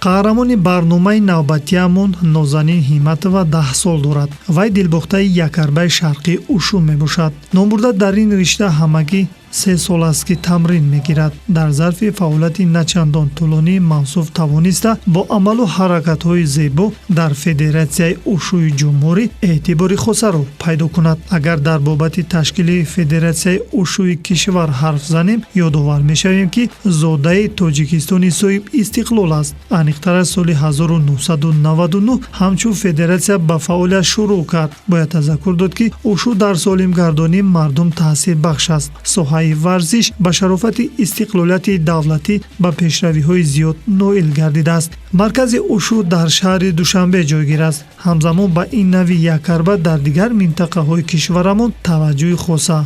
Қаҳрамони барномаи навбатиамон Нозанин Ҳимматова 10 сол дорад. Вай дилбохтаи якарбаи шарқии ушу мебошад. Номбурда дар ин ришта ҳамагӣ 3 сол аст ки тамрин мегирад. Дар зарфи фаъолияти начандон тӯлонии мавсуф тавониста бо амалу ҳаракатҳои зебо дар федератсияи ушӯи ҷумҳурӣ эътибори хосаро пайдо кунад. Агар дар бобати ташкили федератсияи ушӯи кишвар ҳарф занем, ёдовар мешавем, ки зодаи Тоҷикистони соҳиб истиқлол аст. Аниқтараш соли 1999 ҳамчун федератсия ба фаъолият шурӯъ кард. Бояд тазаккур дод, ки ушу дар солимгардонии мардум таъсирбахш аст. Соҳаи варзиш ба шарофати истиқлолияти давлатӣ ба пешравиҳои зиёд ноил гардидааст. Маркази ушу дар шаҳри Душанбе ҷойгир аст. Ҳамзамон ба ин нави якарба дар дигар минтақаҳои кишварамон таваҷҷӯҳи хоса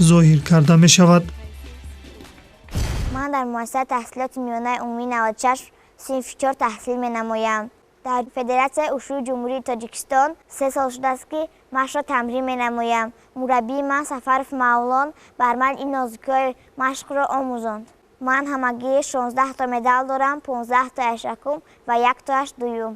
зоҳир карда мешавад. Ман дар муассисаи таҳсилоти миёнаи умумии 96 синфи 4 таҳсил менамоям. Дар федератсияи ушӯи Ҷумҳурии Тоҷикистон 3 сол шудааст, ки машқро тамрин менамоям. Мураббии ман Сафаров Мавлон бар ман ин нозукиҳои машқро омӯзонд. Ман ҳамагӣ 16 то медал дорам, 15 тояш якум ва 1 тояш дуюм.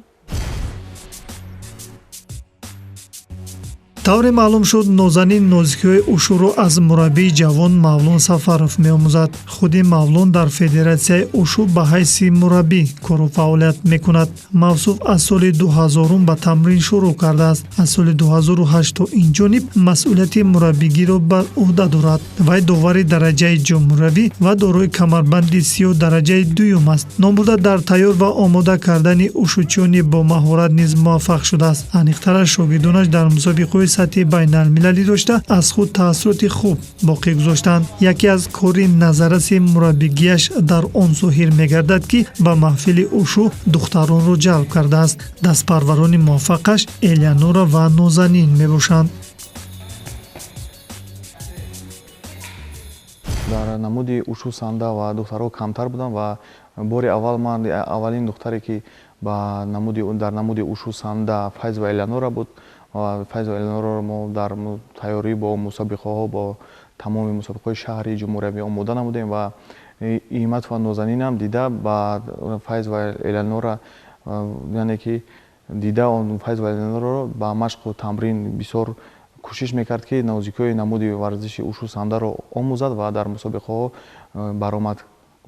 Тавре маълум шуд, Нозанин нозикиҳои ушӯро аз мураббии ҷавон Мавлон Сафаров меомӯзад. Худи Мавлон дар федератсияи ушу ба ҳайси мураббӣ кору фаъолият мекунад. Мавсуф аз соли 2000 ба тамрин шурӯъ кардааст. Аз соли 2008 то инҷониб масъулияти мураббигиро бар ӯҳда дорад. Вай довари дараҷаи ҷумҳуриявӣ ва дорои камарбанди сиёҳ дараҷаи дуюм аст. Номбурда дар тайёр ва омода кардани ушӯчиёни бо маҳорат низ муваффақ шудааст. Аниқтараш шогирдонаш дар мусобиқаҳои сатҳи байналмилалӣ дошта аз худ таассуроти хуб боқӣ гузоштанд. Яке аз кори назарраси мураббигиаш дар он зоҳир мегардад, ки ба маҳфили ушу духтаронро ҷалб кардааст. Дастпарварони муваффақаш Элеонора ва Нозанин мебошанд. Дар намуди ушу санда ва духтарҳо камтар буданд ва бори аввал ман аввалин духтаре, ки ба намуди дар намуди ушу санда Файзова Элеонора буд. Ва Файзова Элеонораро мо дар тайёрӣ бо мусобиқаҳо, бо тамоми мусобиқаҳои шаҳри ҷумҳуриявӣ омода намудем ва Ҳимматова Нозанинам дида ба Файзова Элеонора, яъне ки дида он Файзова Элеонораро ба машқу тамрин бисёр кӯшиш мекард, ки нозикиҳои намуди варзиши ушу сандаро омӯзад ва дар мусобиқаҳо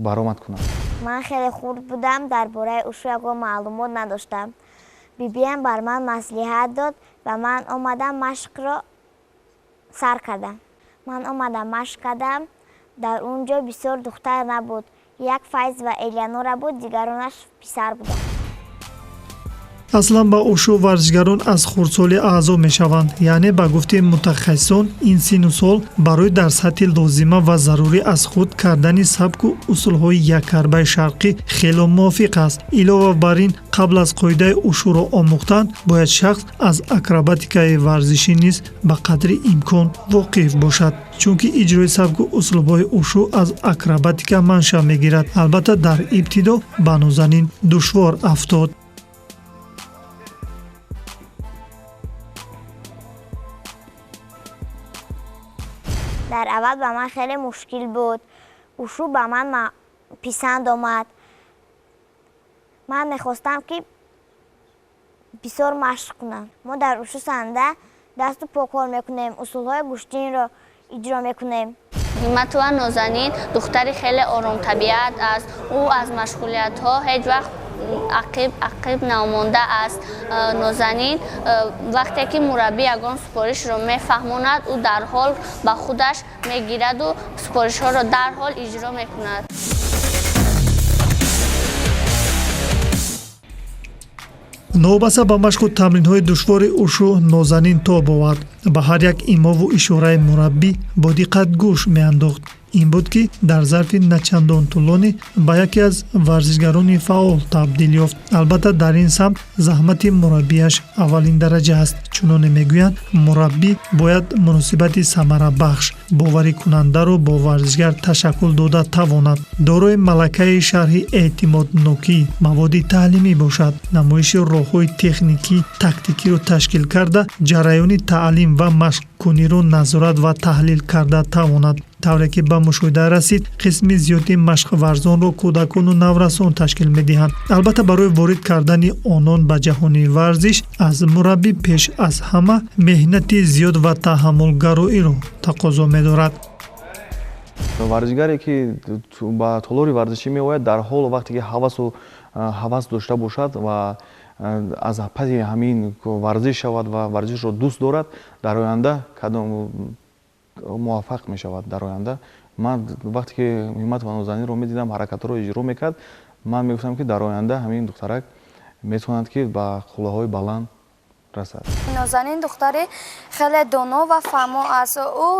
баромад кунад. Ман хеле хурд будам, дар бораи ушу ягон маълумот надоштам. Бибиям бар ман маслиҳат дод ва ман омадам машқро сар кардам. Ман омадам машқ кардам, дар он ҷо бисёр духтар набуд. Як Файз ва Элеонора буд, дигаронаш писар буданд. Аслан ба ушу варзишгарон аз хурдсолӣ аъзо мешаванд. Яъне ба гуфти мутахассисон, ин синну сол барои дар сатҳи лозима ва зарурӣ аз худ кардани сабку усулҳои якарбаи шарқӣ хело мувофиқ аст. Илова бар ин, қабл аз қоидаи ушӯро омӯхтан бояд шахс аз акробатикаи варзишӣ низ ба қадри имкон воқиф бошад, чунки иҷрои сабку услубҳои ушу аз акробатика маншаъ мегирад. Албатта, дар ибтидо ба Нозанин душвор афтод. Дар аввал ба ман хеле мушкил буд. Ушу ба ман писанд омад. Ман мехостам, ки бисёр машқ кунам. Мо дар ушу санда дасту по кор мекунем, усулҳои гӯштинро иҷро мекунем. Ҳимматова Нозанин духтари хеле оромтабиат аст. Ӯ аз машғулиятҳо ҳеҷ вақт ақиб намонда аст. Нозанин вақте ки мураббӣ ягон супоришро мефаҳмонад, ӯ дарҳол ба худаш мегираду супоришҳоро дарҳол иҷро мекунад. Новобаста ба машқу тамринҳои душвори ушу Нозанин тоб овард. Ба ҳар як имову ишораи мураббӣ бо диққат гӯш меандохт. Ин буд, ки дар зарфи начандон тӯлонӣ ба яке аз варзишгарони фаъол табдил ёфт. Албатта, дар ин самт заҳмати мураббиаш аввалин дараҷа аст. Чуноне мегӯянд, мураббӣ бояд муносибати самарабахш, боварикунандаро бо варзишгар ташаккул дода тавонад, дорои малакаи шарҳи эътимоднокӣ маводи таълимӣ бошад, намоиши роҳҳои техникӣ тактикиро ташкил карда, ҷараёни таълим ва машқкуниро назорат ва таҳлил карда тавонад. Тавре ки ба мушоҳида расид, қисми зиёди машқварзонро кӯдакону наврасон ташкил медиҳанд. Албатта, барои ворид кардани онон ба ҷаҳони варзиш аз мураббӣ пеш аз ҳама меҳнати зиёд ва таҳаммулгароиро тақозо медорад. Варзишгаре ки ба толори варзишӣ меояд, дар ҳол вақте ки ҳавас дошта бошад ва аз паси ҳамин варзиш шавад ва варзишро дӯст дорад, дар оянда кадом муваффақ мешавад. Дар оянда ман вақте ки Ҳимматова Нозанинро медидам, ҳаракатҳоро иҷро мекард, ман мегуфтам, ки дар оянда ҳамин духтарак метавонад, ки ба қуллаҳои баланд расад. Нозанин духтари хеле доно ва фаҳмо аст. Ӯ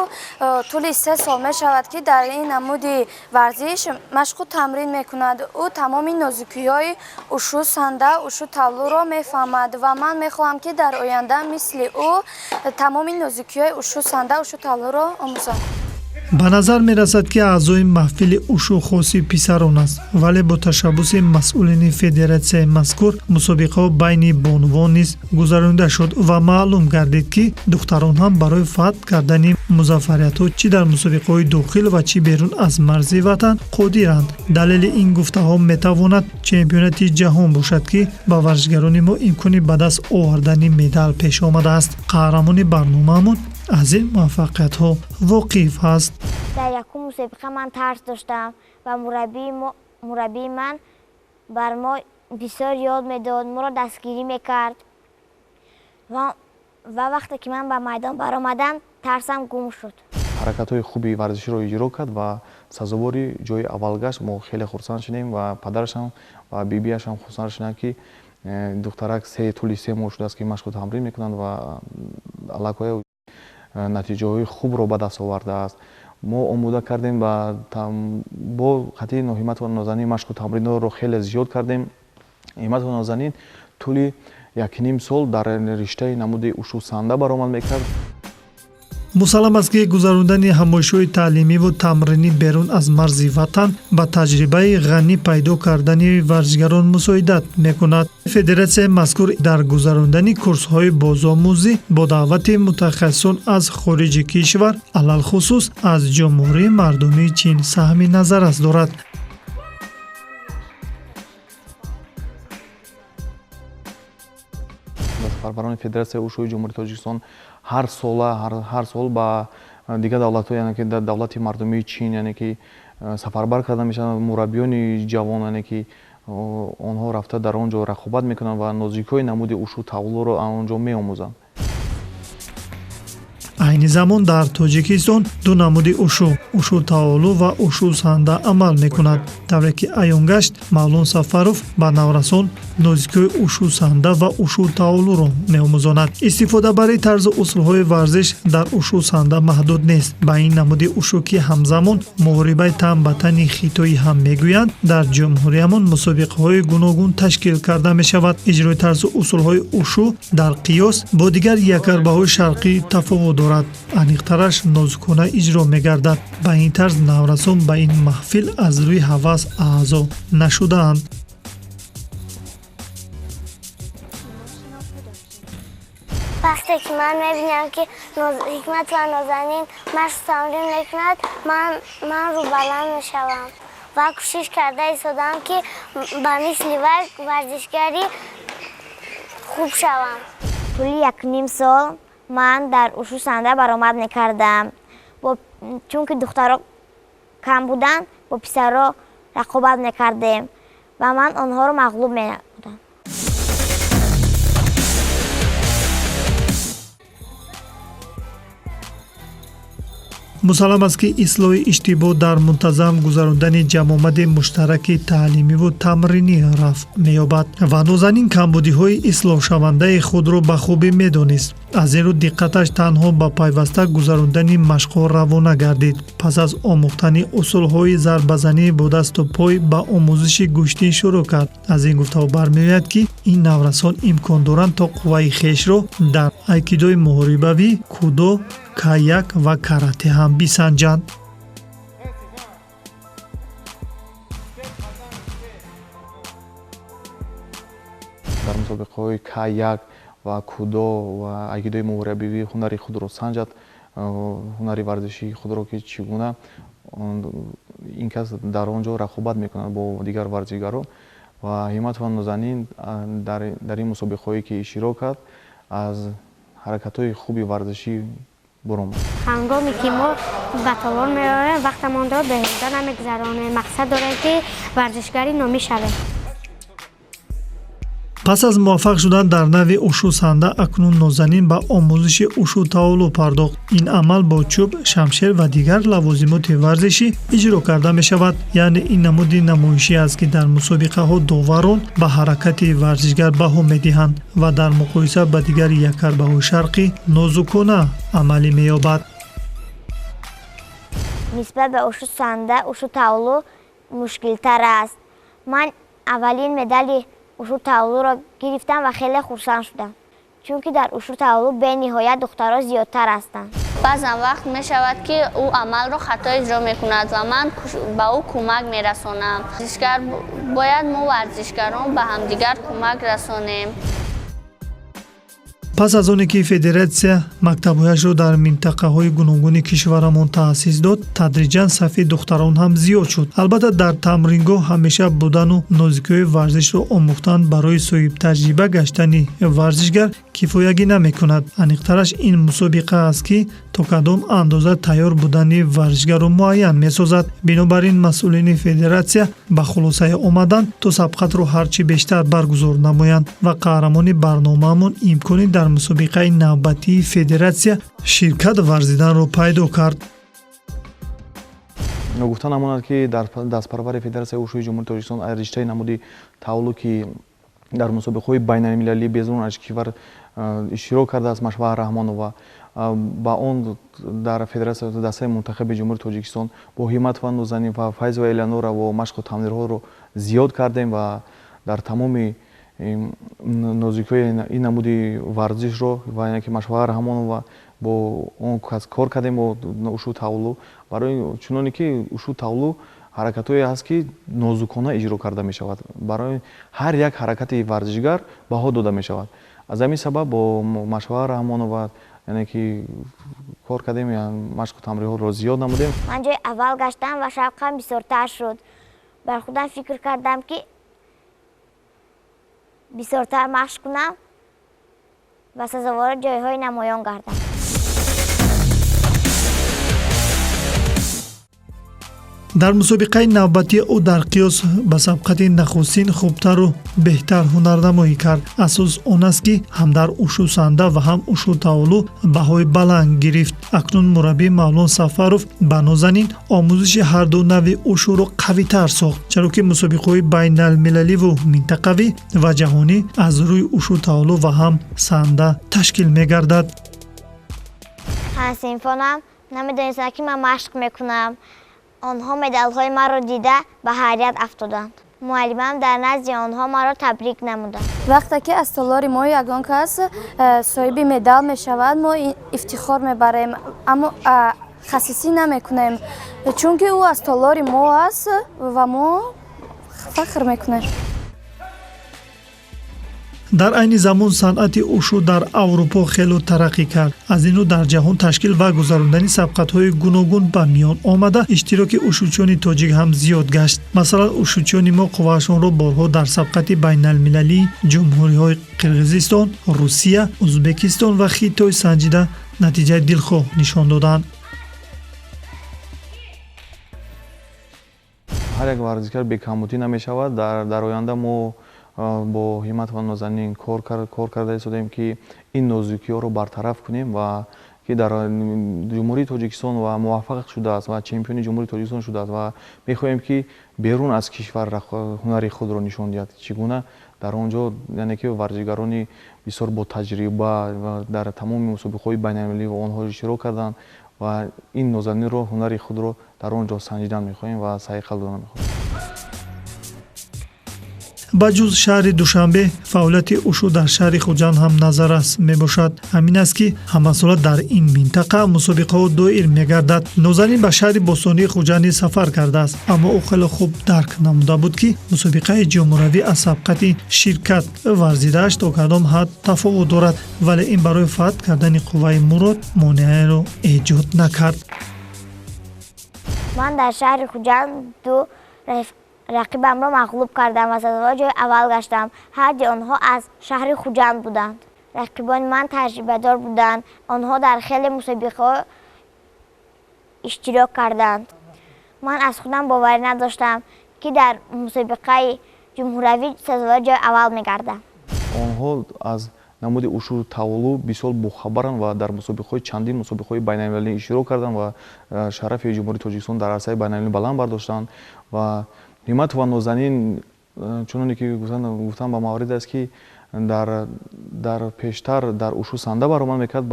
тӯли 3 сол мешавад, ки дар ин намуди варзиш машқу тамрин мекунад. Ӯ тамоми нозукиҳои ушу санда, ушу тавлуро мефаҳмад ва ман мехоҳам, ки дар оянда мисли ӯ тамоми нозукиҳои ушу санда, ушу тавлуро омӯзам. Ба назар мерасад, ки аъзои маҳфили ушу хоси писарон аст, вале бо ташаббуси масъулини федератсияи мазкур мусобиқаҳо байни бонувон низ гузаронида шуд ва маълум гардид, ки духтарон ҳам барои фатҳ кардани музаффариятҳо чӣ дар мусобиқаҳои дохил ва чӣ берун аз марзи ватан қодиранд. Далели ин гуфтаҳо метавонад чемпионати ҷаҳон бошад, ки ба варзишгарони мо имкони ба даст овардани медал пеш омадааст. Қаҳрамони барномаамон аз ин муваффақиятҳо воқиф аст. Дар якум мусобиқа ман тарс доштам ва мураббии ман бар мо бисёр ёд медод, моро дастгирӣ мекард ва вақте ки ман ба майдон баромадам, тарсам гум шуд. Ҳаракатҳои хуби варзиширо иҷро кард ва сазовори ҷои аввал гашт. Мо хеле хурсанд шудем ва падарашам ва бибиашам хурсанд шуданд, ки духтарак тӯли 3 моҳ шудааст, ки машқу тамрин мекунанд ва аллакай натиҷаҳои хубро ба даст овардааст. Мо омода кардем бо қатъи Ҳимматова Нозанин машқу тамринҳоро хеле зиёд кардем. Ҳимматова Нозанин тӯли 1,5 сол дар риштаи намуди ушу санда баромад мекард. Мусаллам аст, ки гузарондани ҳамоишҳои таълимиву тамринӣ берун аз марзи ватан ба таҷрибаи ғанӣ пайдо кардани варзишгарон мусоидат мекунад. Федератсияи мазкур дар гузарондани курсҳои бозомӯзӣ бо даъвати мутахассисон аз хориҷи кишвар, алалхусус аз Ҷумҳурии Мардумии Чин, саҳми назаррас дорад. Сафарбарони Федератсияи ушуи Ҷумҳурии Тоҷикистон ҳар сол ба дигар давлатҳо, яъне ки давлати мардумии Чин, яъне ки сафарбар карда мешаванд. Мураббиёни ҷавон, яъне ки онҳо рафта дар он ҷо рақобат мекунанд ва нозикиҳои намуди ушу тавлуро он ҷо меомӯзанд. Айни замон дар Тоҷикистон ду намуди ушу, ушу таолу ва ушу санда амал мекунад. Тавре ки аён гашт, Мавлон Сафаров ба наврасон нозикиҳои ушу санда ва ушу таолуро меомӯзонад. Истифодабарии тарзу усулҳои варзиш дар ушу санда маҳдуд нест. Ба ин намуди ушу, ки ҳамзамон муҳорибаи тан ба тани хитоӣ ҳам мегӯянд, дар ҷумҳуриямон мусобиқаҳои гуногун ташкил карда мешавад. Иҷрои тарзу усулҳои ушу дар қиёс бо дигар якарбаҳои шарқӣ тафовут дорад. Аниқтараш нозукона иҷро мегардад. Ба ин тарз наврасон ба ин маҳфил аз рӯи ҳавас аъзо нашудаанд. Вақте ки ман мебинам, ки Ҳикматова Нозанин машқу тамрин мекунад, ман рӯбаланд мешавам ва кӯшиш карда истодам, ки ба мисли вай варзишгари хуб шавам. Тӯли 1,5 сол ман дар ушу санда баромад мекардам. Чунки духтаро кам буданд, бо писаро рақобат мекардем ва ман онҳоро мағлуб менамудам. Мусаллам аст, ки ислоҳи иштибоҳ дар мунтазам гузарондани ҷамъомади муштараки таълимиву тамринӣ рафъ меёбад ва Нозанин камбудиҳои ислоҳшавандаи худро ба хубӣ медонист. Аз ин рӯ диққаташ танҳо ба пайваста гузарондани машқҳо равона гардид. Пас аз омӯхтани усулҳои зарбазанӣ бо дасту пой ба омӯзиши гӯштӣ шурӯъ кард. Аз ин гуфтаҳо бармеояд, ки ин наврасон имкон доранд то қувваи хешро дар айкидои муҳорибавӣ, кудо, каяк ва карате ҳам бисанҷанд. Дар мусобиқаҳои каяк ва кудо ва айкидои муҳорибавӣ ҳунари худро санҷад. ҳунари варзишии худро, ки чӣ гуна ин кас дар он ҷо рақобат мекунад бо дигар варзишгарон. Ва Ҳимматова Нозанин дар ин мусобиқаҳое ки иштирок кард, аз ҳаракатҳои хуби варзишӣ баромад. Ҳангоме ки мо ба толор меоем, вақтамонро беҳуда намегузаронем. Мақсад дорем, ки варзишгари номӣ шавем. Пас аз муваффақ шудан дар нави ушу санда, акнун Нозанин ба омӯзиши ушу таолу пардохт. Ин амал бо чӯб, шамшер ва дигар лавозимоти варзишӣ иҷро карда мешавад. Яъне ин намуди намоишӣ аст, ки дар мусобиқаҳо доварон ба ҳаракати варзишгар баҳо медиҳанд ва дар муқоиса ба дигар якарбаҳои шарқӣ нозукона амалӣ меёбад. Нисбат ба ушу санда ушу таолу мушкилтар аст. Ман аввалин медали ушу таолуро гирифтам ва хеле хурсанд шудам, чунки дар ушу таолу бениҳоят духтарҳо зиёдтар ҳастанд. Баъзан вақт мешавад, ки ӯ амалро хато иҷро мекунад ва ман ба ӯ кӯмак мерасонам. Бояд мо варзишгарон ба ҳамдигар кӯмак расонем. Пас аз оне ки федератсия мактабҳояшро дар минтақаҳои гуногуни кишварамон таъсис дод, тадриҷан сафи духтарон ҳам зиёд шуд. Албатта, дар тамрингоҳ ҳамеша будану нозикиҳои варзишро омӯхтан барои соҳибтаҷриба гаштани варзишгар кифоягӣ намекунад. Аниқтараш ин мусобиқа аст, ки то кадом андоза тайёр будани варзишгарро муайян месозад. Бинобар ин масъулини федератсия ба хулосае омаданд, то сабқатро ҳарчи бештар баргузор намоянд ва қаҳрамони барномаамон имкони дар мусобиқаи навбатии федератсия ширкат варзиданро пайдо кард. Гуфта намонад, ки дар дастпарвари Федератсияи ушӯи Ҷумҳурии Тоҷикистон аз риштаи намуди таолу, ки дар мусобиқаҳои байналмилалӣ берун аз кишвар иштирок кардааст, Машвара Раҳмонова, ба он дар федератсия дастаи мунтахаби Ҷумҳурии Тоҷикистон бо Ҳимматова Нозанин ва Файзова Элеонора во машқу тамринҳоро зиёд кардем ва дар тамоми нозикиҳои ин намуди варзишро ва яъне ки Машвара Раҳмонова бо он кас кор кардем бо ушу таолу, барои чуноне ки ушу таолу ҳаракатҳое ҳаст, ки нозукона иҷро карда мешавад, барои ҳар як ҳаракати варзишгар баҳо дода мешавад. Аз ҳамин сабаб бо Машвара Раҳмонова яъне ки кор кардем, машқу тамринҳоро зиёд намудем. Ман ҷои аввал гаштам ва шавқам бисёртар шуд. Бар худам фикр кардам, ки бисёртар машқ кунам ва сазовори ҷойҳои намоён гардам. Дар мусобиқаи навбатӣ ӯ дар қиёс ба сабқати нахустин хубтару беҳтар ҳунарнамоӣ кард. Асос он аст, ки ҳам дар ушу санда ва ҳам ушу таолу баҳои баланд гирифт. Акнун мураббӣ Мавлон Сафаров ба Нозанин омӯзиши ҳарду нави ушуро қавитар сохт, чаро ки мусобиқаҳои байналмилаливу минтақавӣ ва ҷаҳонӣ аз рӯи ушу таолу ва ҳам санда ташкил мегардад. Ҳамсинфонам намедонистанд, ки ман машқ мекунам. Онҳо медалҳои маро дида ба ҳайрат афтоданд. Муаллимам дар назди онҳо маро табрик намуданд. Вақте ки аз толори мо ягон кас соҳиби медал мешавад, мо ифтихор мебарем, аммо хасисӣ намекунем, чунки ӯ аз толори мо аст ва мо фахр мекунем. Дар айни замон санъати ушу дар Аврупо хело тараққӣ кард. Аз ин рӯ дар ҷаҳон ташкил ва гузарондани сабқатҳои гуногун ба миён омада, иштироки ушучиёни тоҷик ҳам зиёд гашт. Масалан, ушучиёни мо қувваашонро борҳо дар сабқати байналмилалии ҷумҳуриҳои Қирғизистон, Русия, Ӯзбекистон ва Хитой санҷида, натиҷаи дилхоҳ нишон доданд. Ҳар як варзишгар бекамбудӣ намешавад. Дар оянда мо бо Ҳимматова Нозанин кор карда истодаем, ки ин нозукиҳоро бартараф кунем ва ки дар Ҷумҳурии Тоҷикистон ва муваффақ шудааст ва чемпиони Ҷумҳурии Тоҷикистон шудааст ва мехоҳем, ки берун аз кишвар ҳунари худро нишон диҳад, чӣ гуна дар он ҷо яъне ки варзишгарони бисёр ботаҷриба дар тамоми мусобиқаҳои байналмилалӣ онҳо иштирок карданд ва ин Нозанинро ҳунари худро дар он ҷо санҷидан мехоҳем ва сайқал додан мехоҳем. Ба ҷуз шаҳри Душанбе, фаъолияти ушу дар шаҳри Хуҷанд ҳам назаррас мебошад. Ҳамин аст, ки ҳамасола дар ин минтақа мусобиқаҳо доир мегардад. Нозанин ба шаҳри бостонии Хуҷанд низ сафар кардааст, аммо ӯ хеле хуб дарк намуда буд, ки мусобиқаи ҷумҳуравӣ аз сабқати ширкат варзидааш то кадом ҳад тафовут дорад, вале ин барои фатҳ кардани қувваи Мурод монеаеро эҷод накард. Ман дар шаҳри Хуҷанд ду рақибамро мағлуб кардам ва сазовори ҷои аввал гаштам. Ҳарди онҳо аз шаҳри Хуҷанд буданд. Рақибони ман таҷрибадор буданд. Онҳо дар хеле мусобиқаҳо иштирок карданд. Ман аз худам боварӣ надоштам, ки дар мусобиқаи ҷумҳуравӣ сазовори ҷои аввал мегардам. Онҳо аз намуди ушу таолу бисёр бохабаранд ва дар мусобиқаҳои чандин мусобиқаҳои байналмилалӣ иштирок карданд ва шарафи Ҷумҳурии Тоҷикистон дар арсаи байналмилалӣ баланд бардоштанд. Ва Ҳимматова Нозанин, чуноне ки гуфтам, ба маврид аст, ки дар пештар дар ушу санда баромад мекард,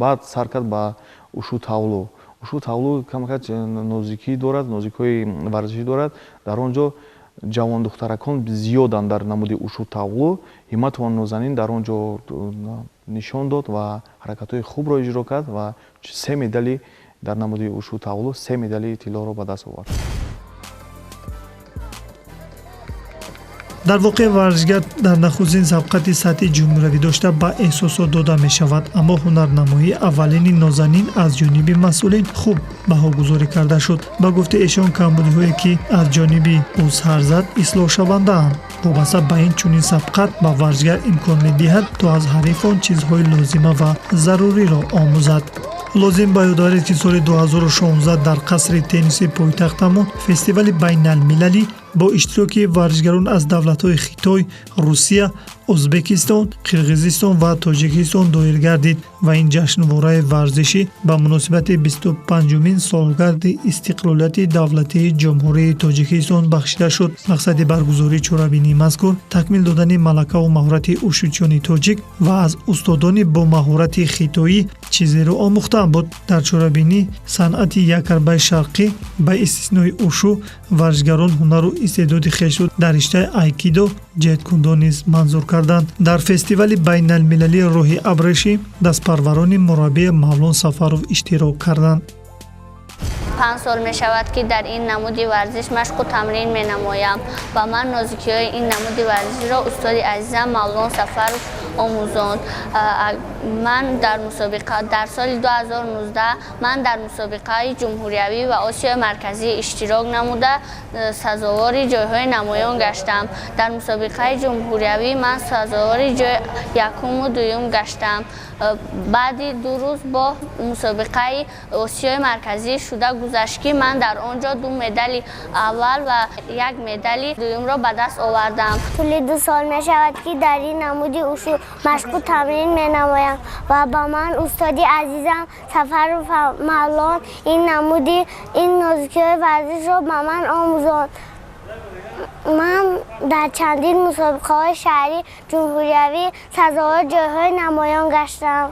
баъд сар кард ба ушу таолу. Ушу таолу камакак нозикӣ дорад, нозикиҳои варзишӣ дорад. Дар он ҷо ҷавондухтаракон зиёданд дар намуди ушу таолу. Ҳимматова Нозанин дар он ҷо нишон дод ва ҳаракатҳои хубро иҷро кард ва се медали дар намуди ушу таолу, се медали тиллоро ба даст овард. Дар воқеъ, варзишгар дар нахустин сабқати сатҳи ҷумҳуравӣ дошта ба эҳсосот дода мешавад, аммо ҳунарнамоии аввалини Нозанин аз ҷониби масъулин хуб баҳогузорӣ карда шуд. Ба гуфти эшон, камбудиҳое, ки аз ҷониби ӯ сар зад, ислоҳшавандаанд. Вобаста ба ин, чунин сабқат ба варзишгар имкон медиҳад, то аз ҳарифон чизҳои лозима ва заруриро омӯзад. Лозим ба ёд доред, ки соли 2016 дар қасри тенниси пойтахтамон фестивали байналмилалӣ бо иштироки варзишгарон аз давлатҳои Хитой, Русия, Ӯзбекистон, Қирғизистон ва Тоҷикистон доир гардид ва ин ҷашнвораи варзишӣ ба муносибати 25-умин солгарди истиқлолияти давлатии Ҷумҳурии Тоҷикистон бахшида шуд. Мақсади баргузории чорабинии мазкур такмил додани малакаву маҳорати ушучиёни тоҷик ва аз устодони бо маҳорати хитоӣ чизеро омӯхтан буд. Дар чорабинӣ санъати якарбаи шарқӣ, ба истиснои ушу, варзишгарон ҳунару истеъдоди хешро дар риштаи айкидо, ҷеткундо низ манзур карданд. Дар фестивали байналмилалии роҳи абрешим дастпарварони мураббӣ Мавлон Сафаров иштирок карданд. 5 сол мешавад, ки дар ин намуди варзиш машқу тамрин менамоям. Ба ман нозикиҳои ин намуди варзишро устоди азизам Мавлон Сафаров омӯзонд. Ман дар мусобиқа дар соли 2019 ман дар мусобиқаи ҷумҳуриявӣ ва Осиёи Марказӣ иштирок намуда, сазовори ҷойҳои намоён гаштам. Дар мусобиқаи ҷумҳуриявӣ ман сазовори ҷои якуму дуюм гаштам. Баъди 2 рӯз бо мусобиқаи Осиёи Марказӣ шуда гузашт, ки ман дар он ҷо 2 медали аввал ва 1 медали дуюмро ба даст овардам. Тӯли 2 сол мешавад, ки дар ин намуди ушу машқу тамрин менамоям ва ба ман устоди азизам Сафаров Мавлон ин намуди ин нозикиҳои варзишро ба ман омӯзонд. Ман дар чандин мусобиқаҳои шаҳрӣ, ҷумҳуриявӣ сазовори ҷойҳои намоён гаштам.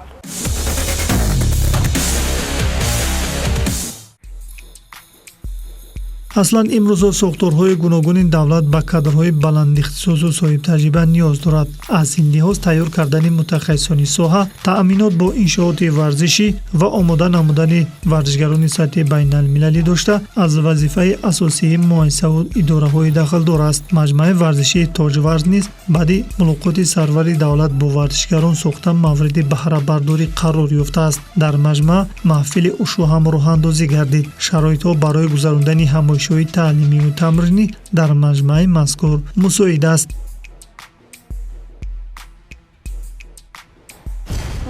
Аслан имрӯзҳо сохторҳои гуногуни давлат ба кадрҳои баландихтисосу соҳибтаҷриба ниёз дорад. Аз ин лиҳоз, тайёр кардани мутахассисони соҳа, таъминот бо иншооти варзишӣ ва омода намудани варзишгарони сатҳи байналмилалӣ дошта аз вазифаи асосии муассисаву идораҳои дахлдор аст. Маҷмӯаи варзишии Тоҷварз низ баъди мулоқоти сарвари давлат бо варзишгарон сохта мавриди баҳрабардорӣ қарор ёфтааст. Дар маҷмӯа маҳфили ушу ҳам роҳандозӣ гардид. Шароитҳо барои гузарондани ҳамоишҳои таълимию тамринӣ дар маҷмӯаи мазкур мусоид аст.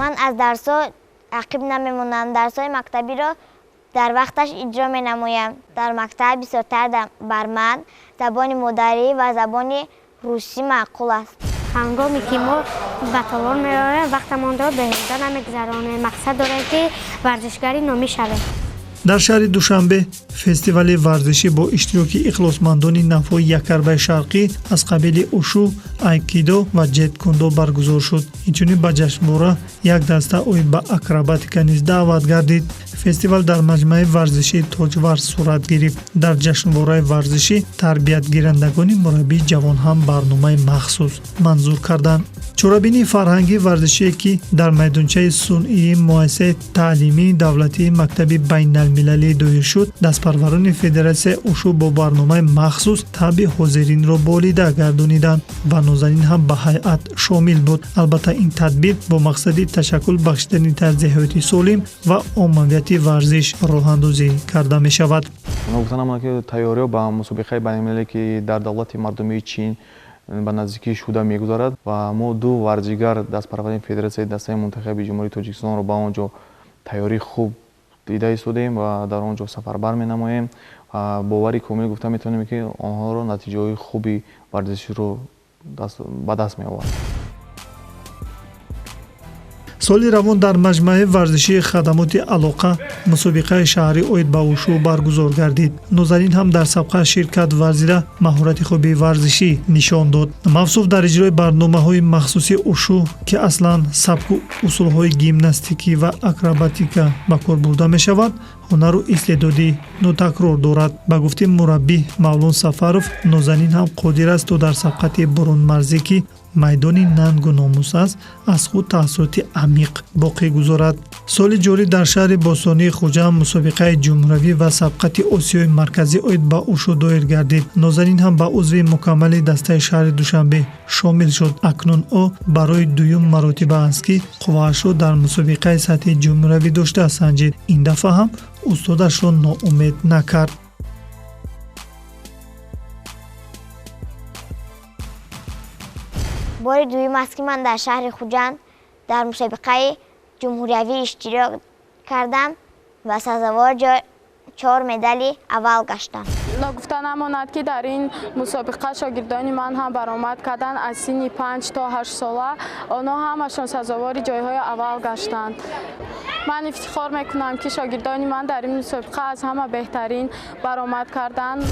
Ман аз дарсҳо ақиб намемонам. Дарсҳои мактабиро дар вақташ иҷро менамоям. Дар мактаб бисёртар бар ман забони модарӣ ва забони русӣ маъқул аст. Ҳангоме ки мо ба толор меравем, вақтамонро беҳуда намегузаронем. Мақсад дорем, ки варзишгари номӣ шавем. Дар шаҳри Душанбе фестивали варзишӣ бо иштироки ихлосмандони навъҳои якарбаи шарқӣ аз қабили ушу, айкидо ва ҷеткундо баргузор шуд. Инчунин ба ҷашнвора як даста оид ба акробатика низ даъват гардид. Фестивал дар маҷмӯаи варзишии Тоҷварз сурат гирифт. Дар ҷашнвораи варзишӣ тарбиятгирандагони мураббии ҷавон ҳам барномаи махсус манзур карданд. Чорабинии фарҳангии варзишие, ки дар майдончаи сунъии муассисаи таълимии давлатии мактаби байналмилалӣ доир шуд, дастпарварони федератсияи ушу бо барномаи махсус табъи ҳозиринро болида гардониданд ва Нозанин ҳам ба ҳайат шомил буд. Албатта, ин тадбир бо мақсади ташаккул бахшидани тарзи ҳаёти солим ва оммавияти варзиш роҳандозӣ карда мешавад. Гуфта намонад, ки тайёриҳо ба мусобиқаи байналмилалӣ, ки дар давлати мардумии Чин ба наздикӣ шуда мегузарад, ва мо ду варзишгар дастпарвари федератсияи дастаи мунтахаби Ҷумҳурии Тоҷикистонро ба он ҷо тайёрии хуб дида истодаем ва дар он ҷо сафарбар менамоем ва бовари комил гуфта метавонем, ки онҳоро натиҷаҳои хуби варзиширо ба даст меовард. Соли равон дар маҷмӯаи варзишии хадамоти алоқа мусобиқаи шаҳрӣ оид ба ушу баргузор гардид. Нозанин ҳам дар сабқа ширкат варзида, маҳорати хуби варзишӣ нишон дод. Мавсуф дар иҷрои барномаҳои махсуси ушу, ки аслан сабку усулҳои гимнастикӣ ва акробатика ба кор бурда мешавад, ҳунару истеъдоди нотакрор дорад. Ба гуфти мураббӣ Мавлон Сафаров, Нозанин ҳам қодир аст, то дар сабқати бурунмарзӣ, ки майдони нангу номус аст, аз худ таассуроти амиқ боқӣ гузорад. Соли ҷорӣ дар шаҳри бостонии Хуҷанд мусобиқаи ҷумҳуравӣ ва сабқати Осиёи Марказӣ оид ба ушу доир гардид. Нозанин ҳам ба узви мукаммали дастаи шаҳри Душанбе шомил шуд. Акнун ӯ барои дуюм маротиба аст, ки қувваашро дар мусобиқаи сатҳи ҷумҳуравӣ дошта санҷид. Ин дафъа ҳам устодашро ноумед накард. Бори дуюм аст, ки ман дар шаҳри Хуҷанд дар мусобиқаи ҷумҳуриявӣ иштирок кардам ва сазовор 4 медали аввал гаштам. Ногуфта намонад, ки дар ин мусобиқа шогирдони ман ҳам баромад карданд аз синни 5 то 8 сола. Онҳо ҳамашон сазовори ҷойҳои аввал гаштанд. Ман ифтихор мекунам, ки шогирдони ман дар ин мусобиқа аз ҳама беҳтарин баромад карданд.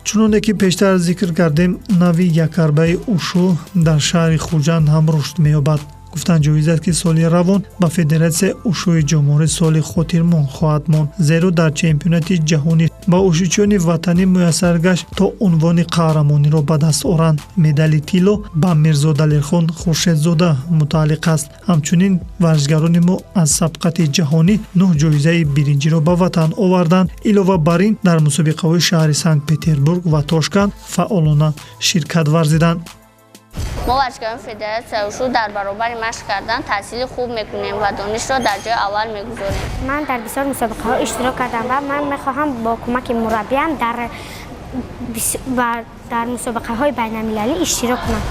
Чуноне ки пештар зикр кардем, нави якарбаи ушу дар шаҳри Хуҷанд ҳам рушд меёбад. Гуфтан ҷоиз аст, ки соли равон ба федератсияи ушӯи ҷумҳурӣ соли хотирмон хоҳад монд, зеро дар чемпионати ҷаҳонӣ ба ушӯчиёни ватанӣ муяссар гашт, то унвони қаҳрамониро ба даст оранд. Медали тилло ба Мирзо Далерхон Хуршедзода мутааллиқ аст. Ҳамчунин варзишгарони мо аз сабқати ҷаҳонӣ 9 ҷоизаи биринҷиро ба ватан оварданд. Илова бар ин, дар мусобиқаҳои шаҳри Санкт-Петербург ва Тошканд фаъолона ширкат варзиданд. Мо варзишгарони федератсияи ушу дар баробари машқ кардан таҳсили хуб мекунем ва донишро дар ҷои аввал мегузорем. Ман дар бисёр мусобиқаҳо иштирок кардам ва ман мехоҳам бо кӯмаки мураббиям дар мусобиқаҳои байналмилалӣ иштирок кунам.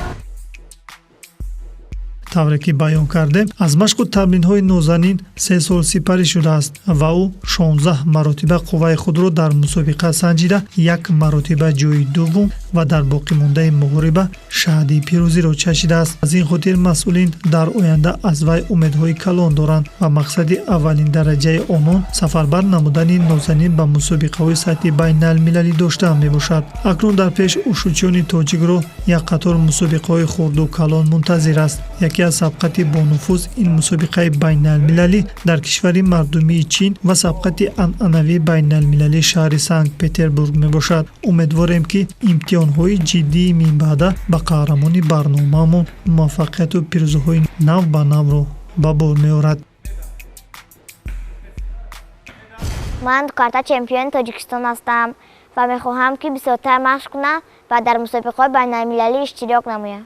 Тавре ки баён кардем, аз машқу тамринҳои Нозанин 3 сол сипарӣ шудааст ва ӯ 16 маротиба қувваи худро дар мусобиқа санҷида, 1 маротиба ҷои дуввум ва дар боқимондаи муҳориба шаҳди пирӯзиро чашидааст. Аз ин хотир масъулин дар оянда аз вай умедҳои калон доранд ва мақсади аввалин дараҷаи онон сафарбар намудани Нозанин ба мусобиқаҳои сатҳи байналмилалӣ дошта мебошад. Акнун дар пеш ушӯчиёни тоҷикро як қатор мусобиқаҳои хурду калон мунтазир аст. Яке аз сабқати бонуфуз ин мусобиқаи байналмилалӣ дар кишвари мардумии Чин ва сабқати анъанавии байналмилалии шаҳри Санкт-Петербург мебошад. Умедворем, ки имтиҳонҳои ҷиддии минбаъда ба қаҳрамони барномаамон муваффақияту пирӯзиҳои нав ба навро ба бор меорад. Ман дукарта чемпиони Тоҷикистон ҳастам ва мехоҳам, ки бисёртар машқ кунам ва дар мусобиқаҳои байналмилалӣ иштирок намоям.